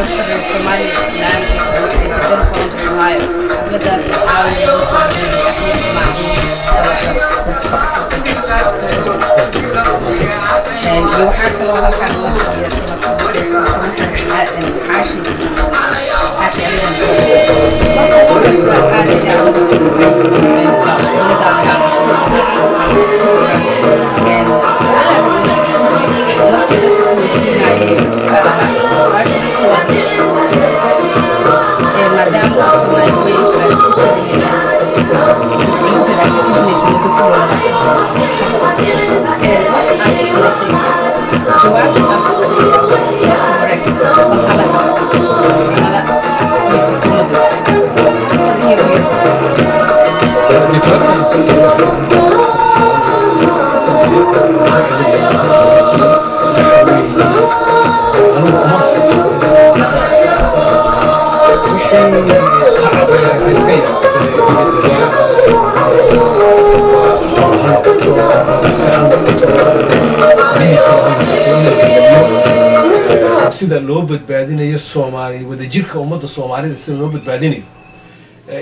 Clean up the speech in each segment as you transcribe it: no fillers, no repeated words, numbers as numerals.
Madasha reer Somaliland ee dalka Ohio. Xafladaas waxaa lagu soo jeediyay Axmed Ismaaciil Samatar. Iyo waxaa kaloo halkaan la fadhiya Xaashi Xaashi. Marka ugu horeysa, aad iyo aad ugu markii dadku weydiinayeen su-aalaha, su-aasha koowaad, maadaama aad Soomaali weyn aad ka tarjumaysa muddo ku 20 sano, wax aad ka shalaysay, jawaabta aad bixisay marka hore marxalada Soomaalinimada iyo xukuumadda iyo Anigu uma wixii tacab iska yaabtay ha noqoto, ha noqoto, sida loo badbaadinayo Soomaali, wadajirka ummadda Soomaalida sida loo badbaadinayo,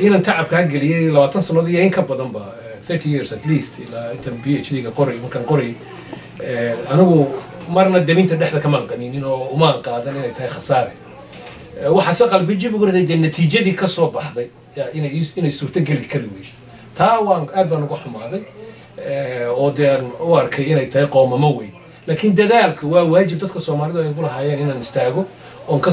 inaan tacabkaa geliyey 20 sannadood iyo in ka badanba, 30 years at least, ilaa intaan PhD-ga qoray. Markaan qoray, anigu marna deminta dhexda kamaan qaninin oo umaan qaadan inay tahay khasaare. Waxaase qalbi jib ugu riday dee natiijadii ka soo baxday inay suurtogeli kari weydo. Taa waan aad baan uga xumaaday oo dee aan u arkay inay tahay qoomamo weyn, laakiin dadaalka waa waajib dadka Soomaalidu ay ku lahaayeen inaan istaago oon ka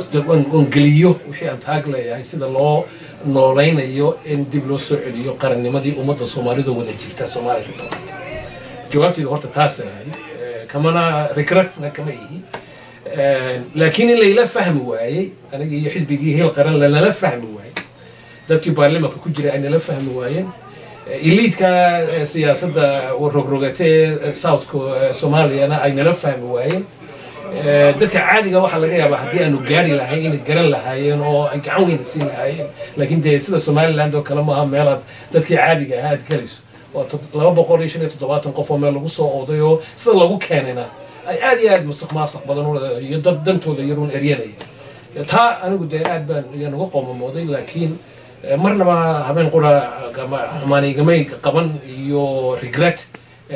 oon geliyo wixii aan taag leeyahay sida loo noolaynayo in dib loo soo celiyo qarannimadii ummadda Soomaalidu wada jirta, Soomaaliya Republic. Jawaabtaydu horta taasay ahayd, kamana regretna kama ihi, laakiin in layla fahmi waayey aniga iyo xisbigii Hiil Qaran lanala fahmi waayey, dadkii baarlimanka ku jiray ay nala fahmi waayeen, elite-ka siyaasadda rogrogate ee southka Soomaaliyana ay nala fahmi waayeen. Dadka caadiga waxaa laga yaabaa haddii aanu gaari lahayn inay garan lahaayeen oo ay gacan weyna siin lahaayeen, laakiin dee sida Somaliland oo kale maaha meelaad dadkii caadiga ahaa aad galayso. Waa 275 qof oo meel lagu soo ooday oo sida lagu keenayna ay aad iyo aad musuq maasuq badan u leedahay iyo dad dantooda yaruun eryanaya. Taa anigu dee aad baan ayaan uga qoomamooday, laakiin marnaba habeen qura xumaanigamay qaban iyo regret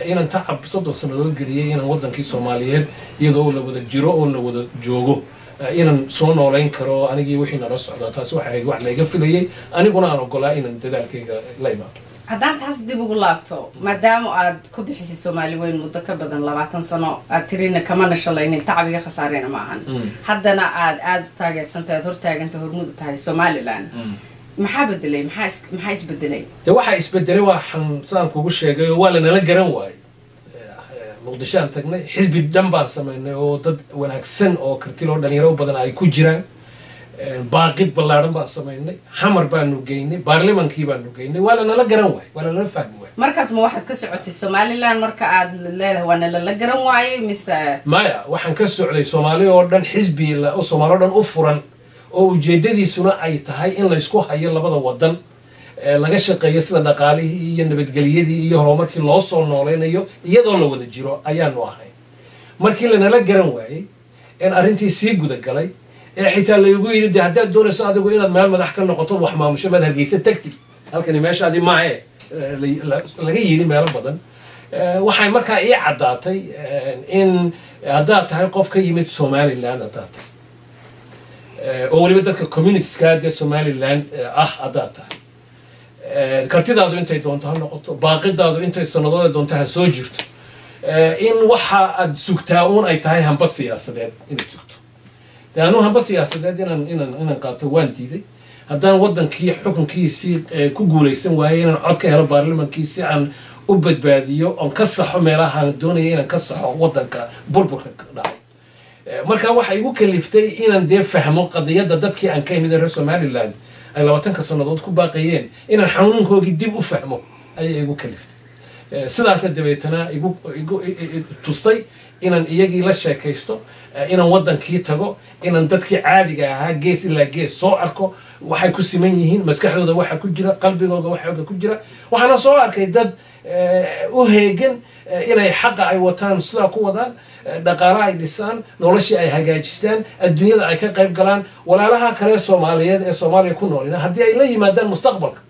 inaan tacab 30 sannadood geliyey inaan waddankii Soomaaliyeed iyadoo la wada jiro oo la wada joogo inaan soo noolayn karo anigii wixii nala socdaa. Taasi waxay ahayd wax layga filayey, aniguna aan ogolaa inaan dadaalkayga la imaado. Haddaan taas dib ugu laabto, maadaama aad ku bixisay Soomaali weyn muddo ka badan 20 sano, aad tirina kamana shalaynin, tacabiga khasaarena ma ahan, haddana aad aada u taageersantahay, aad hortaaganta, hormuud u tahay Somaliland, maxaa bedelay? Maxaa isbedelay? De waxaa isbedelay waxaan saan kugu sheegay oo waa lanala garan waayey. Muqdisho aan tagnay, xisbi dhan baan samaynay oo dad wanaagsan oo karti loo dhalinyaro badan ay ku jiraan. Baaqid ballaaran baan samaynay, Xamar baanu geynay, baarlamankii baanu geynay. Waa lanala garan waayey, waa lanala fahmi waayey. Markaas ma waxaad ka socotay Somaliland marka aad leedahay waa nalala garan waayey, mise? Maya, waxaan ka socday Soomaali oo dhan, xisbi Soomaali oo dhan u furan oo ujeedadiisuna ay tahay in laysku hayo labada wadan, laga shaqeeyo sida dhaqaalihii iyo nabadgelyadii iyo horumarkii loo soo nooleynayo iyadoo la wada jiro ayaanu ahay. Markii lanala garan waayey in arrintii sii guda galay ee xitaa laygu yidhi de haddaad doonayso adigu inaad meel madax ka noqoto, wax maamusho, maad Hargeysa tagtid, halkani meeshaadii maahe, laga yidhi meelo badan, waxay markaa ii caddaatay in haddaad tahay qof ka yimid Somaliland, haddaad tahay oo weliba dadka communitieska dee Somaliland ah haddaad tahay, kartidaadu intay doonto ha noqoto, baaqidaadu intay sanadooda doonto ha soo jirto, in waxa aad sugtaa uun ay tahay hamba siyaasadeed inaad sugto. De anuu hamba siyaasadeed inaan qaato waan diiday. Haddaan waddankii xukunkiisii ku guulaysan waayey inaan cod ka helo baarlamankii si aan u badbaadiyo oon ka saxo meelahaan doonaya inaan ka saxo waddanka burburka ka dhacay, marka waxa igu kaliftay inaan dee fahmo qadiyadda dadkii aan ka imid ee reer Somaliland ay 20-ka sannadood ku baaqayeen, inaan xanuunkoogii dib u fahmo ayay igu kaliftay. Sidaasa dabeetana igu tustay inaan iyagii la sheekaysto, inaan waddankii tago, inaan dadkii caadiga ahaa gees ilaa gees soo arko, waxay ku siman yihiin, maskaxdooda waxa ku jira, qalbigooda waxooga ku jira. Waxaana soo arkay dad u heegan inay xaqa ay wataan sidaa ku wadaan, dhaqaala ay dhisaan, noloshii ay hagaajistaan, adduunyada ay ka qayb galaan. Walaalaha kale Soomaaliyeed ee Soomaaliya ku noolina haddii ay la yimaadaan mustaqbalka,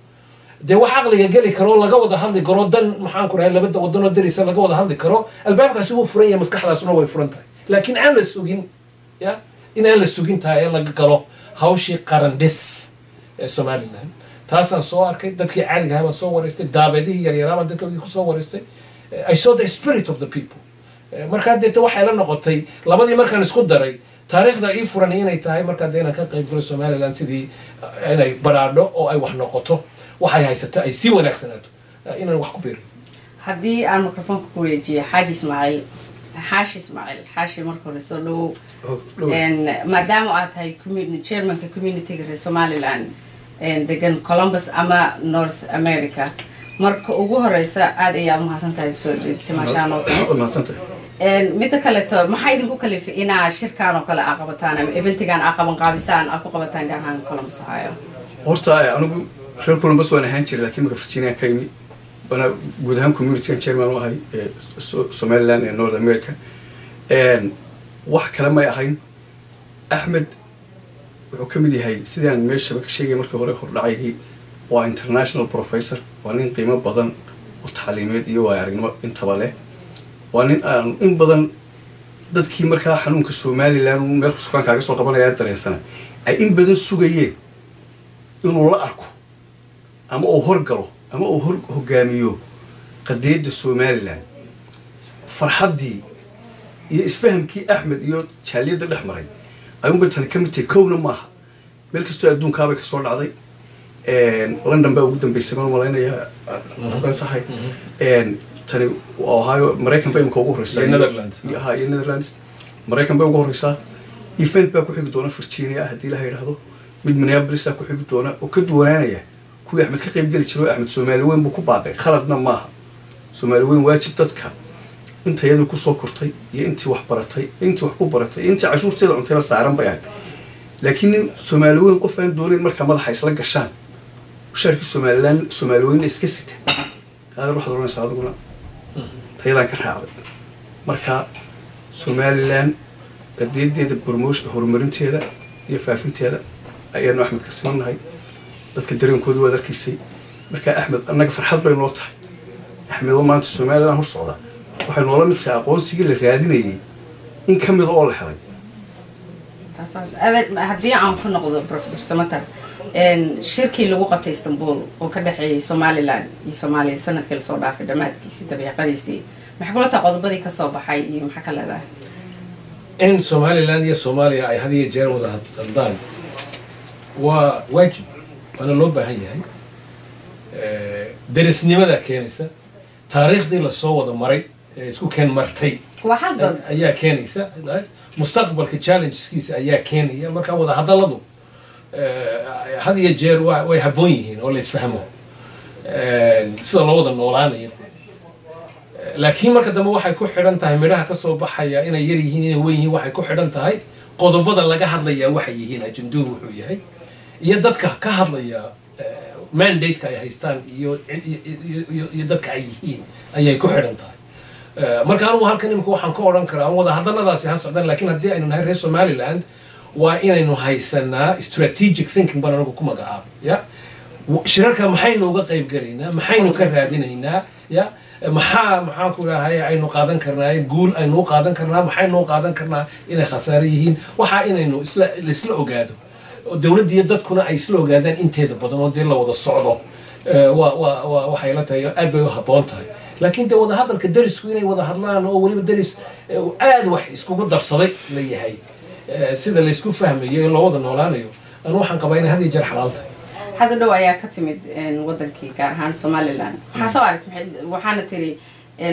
dee wax caqliga geli karo, laga wada hadli karo, dan maxaan ku dhahay labada wadanoo darisa laga wada hadli karo, albaabkaasi wuu furan yahay, maskaxdaasuna way furan tahay. Laakiin aan la sugin ya in aan la sugin tahay ee laga galo hawshii qaran dhis ee Somaliland. Taasaan soo arkay, dadkii caadiga ahaa baan soo wareystay, daabeedihii yaryaraa baan dadkoodii kusoo wareystay. I saw the spirit of the people. Markaa deeta waxay la noqotay labadii markaan isku daray taariikhda ii furan inay tahay markaa dee inaan ka qayb galo Somaliland sidii inay baraadho oo ay wax noqoto, waxay haysata ay sii wanaagsanaato, inaan wax ku biiriyo. Haddii aan microfoonka ku wareejiyo Xaaji Ismaaciil Xaashi, Ismaaciil Xaashi, marka hore soo dhawow. Maadaama aad tahay chairmanka communityga reer Somaliland degan Columbus ama North America, marka ugu horeysa aada ayaa umahadsan tahay soo timaashaan oo kale. Midda kaleeto, maxaa idinku kalifay inaa shirkaan oo kale aa qabataan ama eventigan aa qaban qaabisaan, aa ku qabataan gaar ahaan Columbus, Ohio? Horta anigu reer Columbus waan ahaan jiray, laakiin marka Virginia ka yimi, waana guud ahaan communitygan chairman u ahay ee Somaliland ee North America. Wax kale may ahayn, Axmed wuxuu ka mid yahay sidaan meeshaba ka sheegay markii hore hordhacaygii, waa international professor, waa nin qiimo badan oo tacliimeed iyo waaya aragnimo intaba leh. Waa nin aan in badan dadkii markaa xanuunka Somaliland uu meel kusugaan kaaga soo qabanaya dareensana ay in badan sugayeen inuu la arko ama uu horgalo ama uu hor hogaamiyo qadiyadda Somaliland. Farxaddii iyo isfahamkii Axmed iyo jaaliyadda dhex maray ayuunbay tani ka mid tahay. Kowna maaha, meel kastoo adduunkaabay kasoo dhacday. London baa ugu dambeysay baan malaynayaa, haddaan saxay. Tani waa Ohio, Maraykan bay imika ugu horeysaa. Iyo Netherlands. Ha, iyo Netherlands. Maraykan bay ugu horeysaa. Event baa ku xigi doona Virginia haddii ilaha yidhaahdo, mid Minneapolis aa ku xigi doona oo ka duwanaanaya kuwii Axmed ka qayb geli jiray. Axmed Soomaali weyn buu ku baaqay, khaladna maaha. Soomaali weyn waajib dadka inta iyadu kusoo kortay iyo intii wax baratay, intii wax ku baratay iyo intii cashuurteeda cuntayba saaran bay ahayd. Laakiin nin Soomaali weyn qof aan doonayn markaa madaxa isla gashaan, mushaarkii Somaliland Soomaali weynna iska sita, aadar waxaad oranaysaa adiguna tayadaan ka raacday. Marka Somaliland qadiyadeeda promotion, horumarinteeda iyo faafinteeda ayaanu Axmed ka simannahay. Dadka dareenkooda waad arkaysay. Marka Axmed annaga farxad bay noo tahay. Axmed oo maanta Somaliland hor socda waxay noola mid tahay aqoonsigii la raadinayay in ka mida oo la helay. Haddii aan ku noqdo Professor Samatar, shirkii lagu qabtay Istanbul oo ka dhexeeyay Somaliland iyo Soomaaliya sanadkii lasoo dhaafay dhammaadkiisii, dabeeqadiisii, maxay kula tahay qodobadii kasoo baxay iyo maxaa ka leedahay? In Somaliland iyo Soomaaliya ay had iyo jeer wada hadlaan waa waajib, waana loo baahan yahay. Derisnimadaa keenaysa, taariikhdii lasoo wada maray ee isku keen martay waa hal dad ayaa keenaysa, mustaqbalka challengeskiisa ayaa keenaya. Marka wada hadalladu had iyo jeer way habboon yihiin oo la isfahmo sida loo wada noolaanayo dee. Laakiin marka dambe waxay ku xidhan tahay midhaha kasoo baxaya inay yar yihiin, inay weyn yihiin, waxay ku xidhan tahay qodobada laga hadlayaa waxay yihiin, ajenduhu wuxuu yahay, iyo dadka ka hadlaya mandate-ka ay haystaan iyo dadka ay yihiin ayay ku xidhan tahay. Marka anugu halkan imika waxaan ka odhan karaa wada hadalladaasi ha socdaan, laakiin haddii aynu nahay reer Somaliland waa inaynu haysanaa strategic thinking baan anagu ku magacaabay. Ya shirarka maxaynu uga qayb gelaynaa, maxaynu ka raadinaynaa, ya maxaa maxaan ku dhahay aynu qaadan karnaa guul, aynu u qaadan karnaa, maxaynu u qaadan karnaa inay khasaare yihiin. Waxaa inaynu isla laisla ogaado oo dowladda iyo dadkuna ay isla ogaadaan inteeda badan oo dee la wada socdo. Waa waxay la tahay aad bay u habboon tahay. Laakiin dee wada hadalka derisku inay wada hadlaan oo weliba deris aad wax iskugu darsaday la yahay, sida laysku fahmayo ee loo wada noolaanayo, anu waxaan qabaa inay had iyo jeer xalaal tahay. Hadda dhow ayaa ka timid wadankii, gaar ahaan Somaliland. Maxaa soo aragtay? Waxaana tiri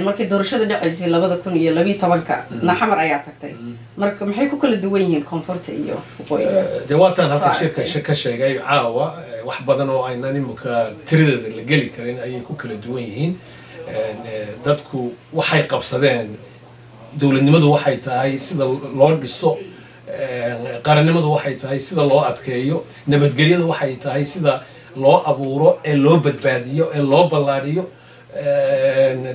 markii doorashadu dhacaysay 2012-ka naxamar ayaa tagtay. Marka maxay ku kala duwan yihiin koonfurta iyo waqooyiga? Dee waataan halkan shirka ka sheegay caawa, wax badan oo aynaan imika tiradeeda la geli karin ayay ku kala duwan yihiin. Dadku waxay qabsadeen dowladnimadu waxay tahay sida loo dhiso, qarannimadu waxay tahay sida loo adkeeyo, nabadgelyadu waxay tahay sida loo abuuro ee loo badbaadiyo ee loo ballaadhiyo.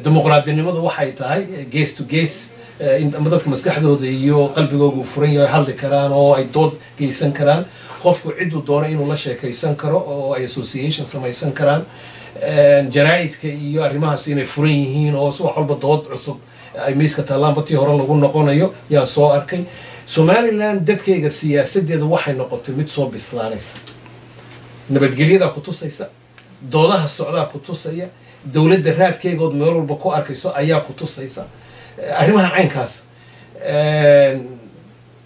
Dimuqraadinimadu waxay tahay gees to gees, in ama dadka maskaxdooda iyo qalbigooga uu furan yahay, hadli karaan oo ay dood geysan karaan, qofku cidduu doono inuu la sheekaysan karo oo ay association samaysan karaan, jaraa'idka iyo arrimahaas inay furan yihiin oo subax walba dood cusub ay miiska taallaanba tii hore lagu noqonayo yaan soo arkay. Somaliland dadkayga siyaasadeedu waxay noqotay mid soo bislaanaysa, nabadgelyadaa ku tusaysa, doodaha socdaa ku tusaya, dowladda raadkeegood meel walba ku arkayso ayaa ku tusaysa arrimaha caynkaas.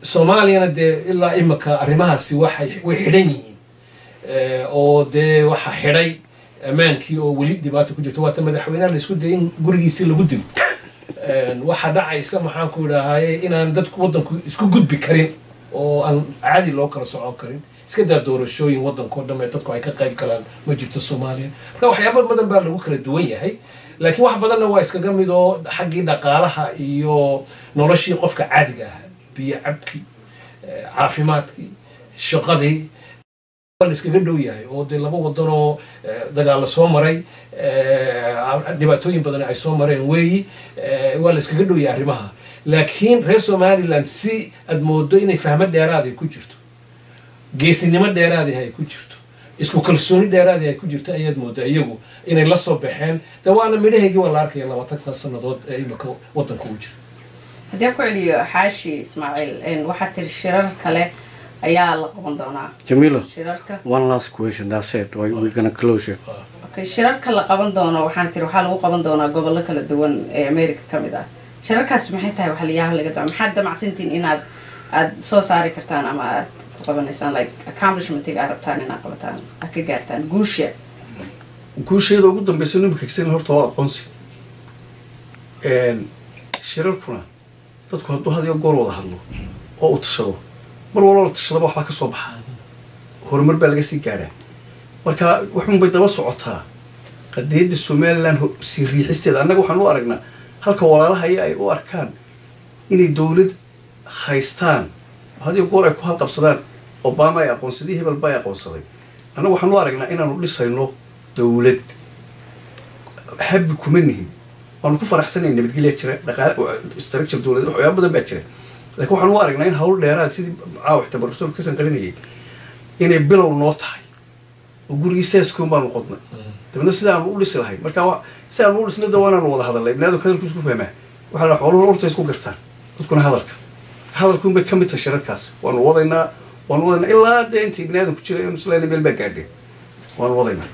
Soomaaliyana dee ilaa imika arrimahaasi waxay way xidhan yihiin, oo dee waxa xidhay ammaankii oo weli dhibaato ku jirto. Waata madaxweynaha la isku dayay in gurigiisii lagu dilo. Waxaa dhacaysa, maxaan ku idhaahaye, inaan dadku waddanku isku gudbi karin oo aan caadi loo kala socon karin. Iska daa doorashooyin waddankao dhan ee dadku ay ka qayb galaan, ma jirto Soomaaliya. Marka waxyaaba badan baa lagu kala duwan yahay, laakiin wax badanna waa iskaga mid oo xaggii dhaqaalaha iyo noloshii qofka caadiga ahaa, biyo cabkii, caafimaadkii, shaqadii waa la iskaga dhow yahay, oo dee laba wadan oo dagaalo soo maray, dhibaatooyin badan ay soo mareen weeyi. Waa la iskaga dhow yahay arrimaha, laakiin reer Somaliland si aad moodo inay fahmo dheeraad ay ku jirto, geesinimo dheeraadi ay ku jirto, isku kalsooni dheeraadi ay ku jirto ayaad moodaa iyagu inay la soo baxeen. De waana midhahaygii waa la arkaya 20-ka sannadood ee imika waddanka u jira. Haddii aan ku celiyo Xaashi Ismaaciil, waxaa tiri shirar kale ayaa la qaban doonaa. Jamila, shirarka one last question. That's it. We're gonna close it. Okay, shirarka la qaban doono waxaan tiri waxaa lagu qaban doonaa gobollo kala duwan ee America ka mid ah. Shirarkaas maxay tahay? Waxaliyaha laga dama maxaad damacsantiin inaad aad soo saari kartaan ama aad ku qabanaysaan, like accomplishmentiga aad rabtaan inaad qabataan, aad ka gaartaan guusha? Guusheeda ugu dambeysa nimika kasan horta waa aqoonsi. Shirarkuna dadku hadduu had iyo goor wada hadlo oo uu tashado, mar walba la tashadaba waxbaa ka soo baxa, horumar baa laga sii gaadhaa. Marka wuxuun bay daba socotaa qadiyadda Somaliland sii riixisteeda. Annaga waxaan u aragnaa halka walaalahaya ay u arkaan inay dowlad haystaan, had iyo goor ay ku halqabsadaan Obama ay aqoonsaday, hebel ba ay aqoonsaday. Annaga waxaan u aragnaa inaanu dhisayno dowlad. Habi kuma nihin, waanu ku faraxsanay, nabadgelya jira, dhaqaale, structure dowladeed, waxyaaba badan baa jira, laakiin waxaan u aragnaa in hawl dheeraad, sidii caawa xitaa professor ka sanqalinayay, inay bilow noo tahay oo gurigii seeskuun baanu qodnay, dabeedna sida aanu u dhisi lahayn. Marka si aanu u dhisnay da waanaanu wada hadalnay. Biniadamka hadalku isku fahmaa. Waxaa la xooluhu urta isku gartaan, dadkuna hadalka. Hadalkuun bay ka mid tahay shirarkaas. Waanu wadaynaa, waanu wadaynaa ilaa dee intii biniadamku jira inuu isleena meel baa gaadheen, waanu wadaynaa.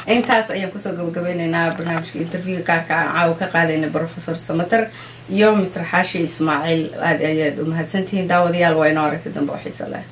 Intaas ayaan kusoo gabagabeyneynaa barnaamijka interviewka gaarka aan caawa ka qaadayna Professor Samater iyo Mr Xaashi Ismaaciil. Aad ayaad u mahadsantihiin, daawadayaal. Waa inoo aragti dambe oo xiiso leh.